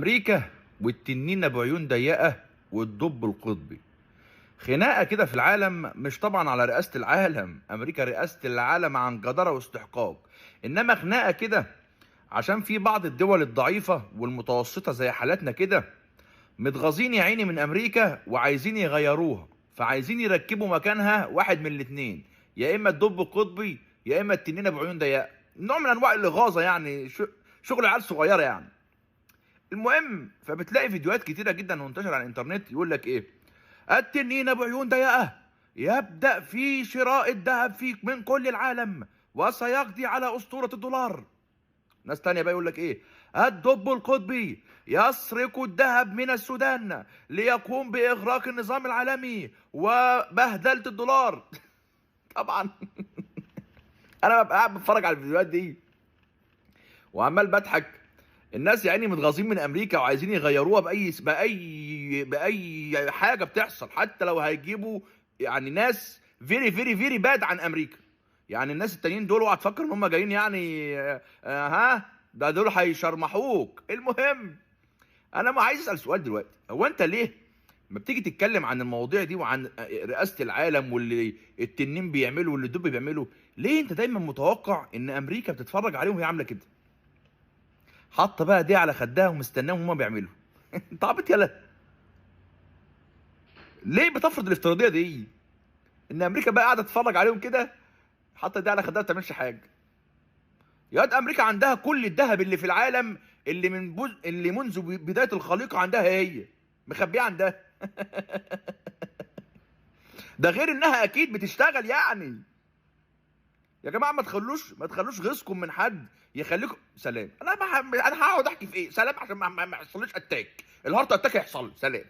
امريكا والتنين بعيون ضيقه والدب القطبي. خناقه كده في العالم، مش طبعا على رئاسة العالم، امريكا رئاسة العالم عن جداره واستحقاق، انما خناقه كده عشان في بعض الدول الضعيفة والمتوسطة زي حالاتنا كده متغاظين يا عيني من امريكا وعايزين يغيروها، فعايزين يركبوا مكانها واحد من الاثنين، يا اما الدب القطبي يا اما التنينه بعيون ضيقه، نوع من انواع الاغاظه يعني، شغل عيال صغيرة يعني. المهم فبتلاقي فيديوهات كتيرة جدا منتشرة على الانترنت يقول لك ايه؟ التنين بعيون ضيقه يبدا في شراء الذهب في من كل العالم وسيقضي على اسطورة الدولار. ناس تانية بقى يقول لك ايه؟ الدب القطبي يسرق الذهب من السودان ليقوم باغراق النظام العالمي وبهدله الدولار. طبعا انا ببقى قاعد بتفرج على الفيديوهات دي وعمال بضحك. الناس يعني متغاظين من امريكا وعايزين يغيروها باي باي باي حاجة بتحصل، حتى لو هيجيبوا يعني ناس very very very bad عن امريكا. يعني الناس التانيين دول اوعى تفكر ان هم جايين يعني ها ده دول هيشرمحوك. المهم انا ما عايز اسال سؤال دلوقتي، هو انت ليه ما بتيجي تتكلم عن المواضيع دي وعن رئاسة العالم واللي التنين بيعمله واللي الدب بيعمله، ليه انت دايما متوقع ان امريكا بتتفرج عليهم وهي عامله كده؟ حاطه بقى دي على خدها ومستناهم هما بيعملوا. انت عبيط يلا، ليه بتفرض الافتراضية دي؟ ان امريكا بقى قاعدة تتفرج عليهم كده حاطه دي على خدها ما بتعملش حاجة. يا واد امريكا عندها كل الذهب اللي في العالم اللي من اللي منذ بداية الخليقة عندها، هي مخبيه عندها. ده غير انها اكيد بتشتغل يعني. يا جماعة ما تخلوش غيظكم من حد يخليكم سلام. انا انا هقعد احكي في ايه؟ سلام عشان ما يحصليش attack، ال heart attack هيحصل. سلام.